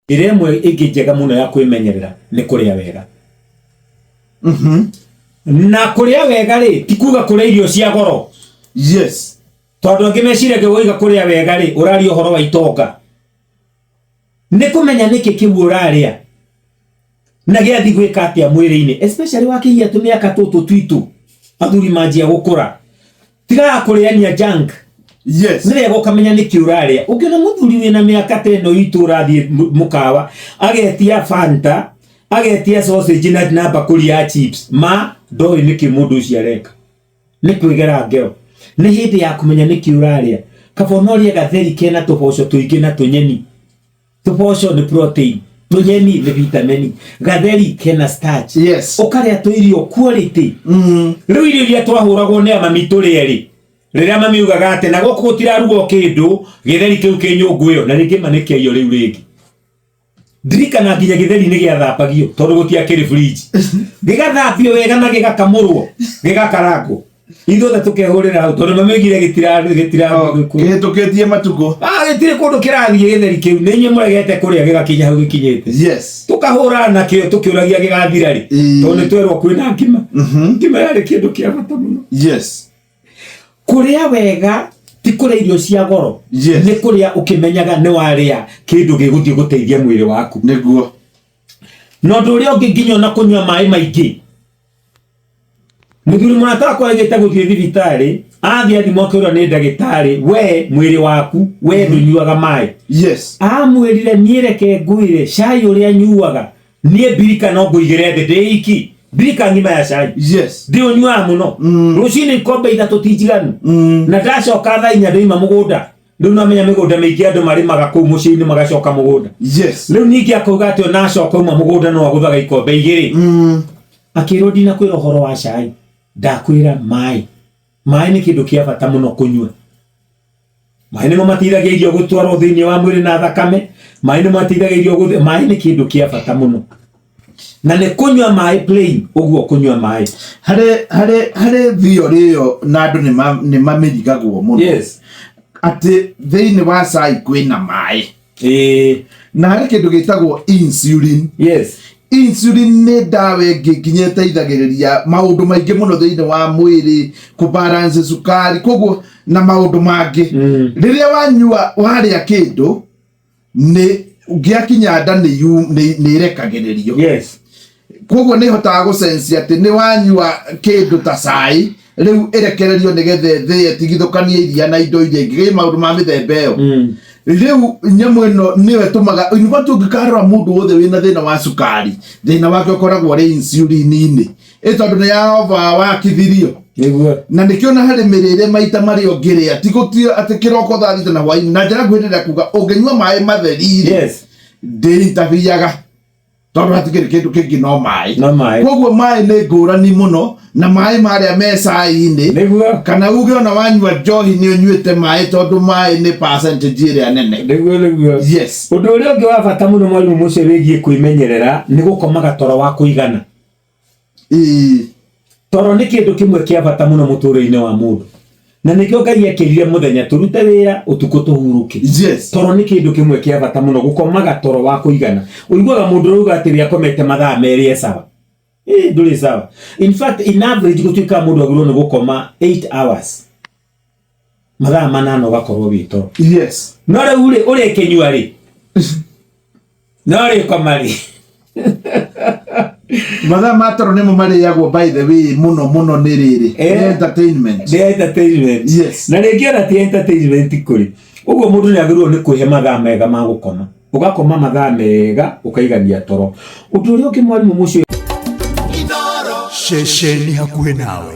Njĩra ĩmwe ĩngĩ njega mũno ya kwĩmenyerera nĩ kũrĩa wega. Na kũrĩa wega rĩ, ti kuga kũrĩa irio cia goro. Tondũ angĩ meciragia woiga kũrĩa wega rĩ, ũraria ũhoro wa itonga. Nĩ kũmenya nĩkĩ kĩu ũrarĩa na gĩathi gwĩka atĩa mwĩrĩ-inĩ, especially wakinyia tũmĩaka tũtũ twitũ athuri manjia gũkũra. Tigaga kũrĩania junk. Nĩ wega ũkamenya nĩkĩ ũrarĩa. Ũngĩona mũthuri wĩna mĩaka ta ĩno itũ ũrathiĩ mũkawa agetia Fanta, agetia sausage na mbakũri ya chips, ma ndoĩ nĩkĩ mũndũ ũcio areka. Nĩ kwĩgera ngero. Nĩ hĩndĩ ya kũmenya nĩkĩ ũrarĩa. Kaba ona ũrĩe gatheri kena tũboco tũingĩ na tũnyeni. Tũboco nĩ protein, tũnyeni nĩ vitamin, gatheri kena starch. Ũkarĩa tũirio quality. Rĩu irio iria twahũragwo nĩ amami tũrĩe rĩ, rĩrĩa mami augaga atĩ na gũkũ gũtirarugwo kĩndũ, gĩtheri kĩu kĩ nyũngũ ĩyo, na rĩngĩ ma nĩ kĩaiywo rĩu rĩngĩ. Ndirikana nginya gĩtheri nĩ gĩathambagio tondũ gũtiakĩrĩ fridge. Gĩgathambio wega na gĩgakamũrwo, gĩgakarangwo. Ithuothe tũkehũrĩra hau tondũ mami oigire gĩtira Kĩhĩtũkĩtie matukũ. Gĩtirĩ kũndũ kĩrathiĩ gĩtheri kĩu, nĩ inyuĩ mũregete kũrĩa gĩgakinya hau gĩkinyĩte. Tũkahũra nakĩo tũkĩũragia gĩgathira rĩ, tondũ nĩ twerwo kwĩna ngima. Ngima yarĩ kĩndũ kĩa bata mũno. Kũrĩa wega ti kũrĩa irio cia goro. Nĩ kũrĩa ũkĩmenyaga nĩ warĩa kĩndũ gĩgũthiĩ gũteithia mwĩrĩ waku. Nĩguo. Na ũndũ ũrĩa ũngĩ nginya ona kũnyua maĩ maingĩ. Mũthuri mũrata wakwa aigĩte gũthiĩ thibitarĩ, athiĩ athimwo akĩrwo nĩ ndagĩtarĩ, we mwĩrĩ waku, we ndũnyuaga maĩ. Amwĩrire niĩ reke ngwĩre cai ũrĩa nyuaga, niĩ mbirika no ngũigĩre thĩ ndĩ iki, mbirika ng'ima ya cai. Ndĩũnyuaga mũno. Rũcinĩ ikombe ithatũ ti njiganu. Na ndacoka thaa inya ndoima mũgũnda. Rĩu namenya mĩgũnda mĩingĩ andũ marĩmaga kũu mũciĩ-inĩ magacoka mũgũnda. Rĩu ningĩ akauga atĩ ona acoka uma mũgũnda no agũthaga ikombe igĩrĩ. Akĩrwo ndinakwĩra ũhoro wa cai, ndakwĩra maĩ. Maĩ nĩ kĩndũ kĩa bata mũno kũnyua. Maĩ nĩmo mateithagia irio gũtwarwo thĩinĩ wa mwĩrĩ na thakame. Maĩ nĩmo mateithagia irio gũthĩ, maĩ nĩ kĩndũ kĩa bata mũno. Na nĩ kũnyua maĩ plain, ũguo kũnyua maĩ. Harĩ theory ĩyo na andũ nĩ mamĩrigagwo mũno. Atĩ thĩinĩ wa cai kwĩna maĩ. Na harĩ kĩndũ gĩtagwo insulin. Insulin nĩ ndawa ĩngĩ nginya ĩteithagĩrĩria maũndũ maingĩ mũno thĩinĩ wa mwĩrĩ, kũbalance cukari, koguo na maũndũ mangĩ. Rĩrĩa wanyua warĩa kĩndũ nĩ gĩakinya nda nĩ ĩrekagĩrĩrio. Koguo nĩ ĩhotaga gũsensi atĩ nĩ wanyua kĩndũ ta cai, rĩu ĩrekererio nĩgetha ĩthĩe ĩtigithũkanie iria na indo iria ingĩ, ĩ maũndũ ma mĩthemba ĩyo. Rĩu nyamũ ĩno nĩyo ĩtũmaga, in fact ũngĩkarora mũndũ wothe wĩna thĩna wa cukari, thĩna wake ũkoragwo ũrĩ insulin-inĩ, ĩ tondũ nĩ ya over wakithirio. Na nĩkĩo na harĩ mĩrĩre maita marĩa ũngĩrĩa, ti gũtio atĩ kĩroko thaa thita na hwaĩ-inĩ. Na njĩra nguhĩ ndĩrenda kuga ũngĩnyua maĩ matheri-rĩ, ndĩintabiaga tondũ hatikĩrĩ kĩndũ kĩngĩ no maĩ. No maĩ. Koguo maĩ nĩ ngũrani mũno na maĩ marĩa me cai-inĩ. Kana uge ona wanyua njohi nĩ ũnyuĩte maĩ tondũ maĩ nĩ percentage ĩrĩa nene. Nĩguo, nĩguo. Ũndũ ũrĩa ũngĩ wa bata mũno mwarimũ mũcio wĩgiĩ kwĩmenyerera nĩ gũkomaga toro wa kũigana. Toro nĩ kĩndũ kĩmwe kĩa bata mũno mũtũrĩre-inĩ wa mũndũ. Na nĩkĩo Ngai ekĩrire mũthenya tũrute wĩra, ũtukũ tũhurũke. Toro nĩ kĩndũ kĩmwe kĩa bata mũno, gũkomaga toro wa kũigana. Ũiguaga mũndũ ũrauga atĩ akomete mathaa merĩ e sawa. Ndũrĩ sawa. In fact, in average gũtuĩkaga mũndũ agĩrĩirwo nĩ gũkoma 8 hours. Mathaa manana ũgakorwo wĩ toro. No rĩu rĩ, ũrĩkĩnyua rĩ? No rĩkoma rĩ? Mathaa ma toro nĩmo marĩagwo by the way mũno mũno nĩ rĩrĩ. Nĩ entertainment. Nĩ entertainment. Na rĩngĩ ona ti entertainment kũrĩ. Ũguo mũndũ nĩ agĩrĩirwo nĩ kwĩhe mathaa mega ma gũkoma. Ũgakoma mathaa mega ũkaigania toro. Ũndũ ũrĩa ũngĩ mwarimũ mũcio Ceceni hakuhĩ nawe.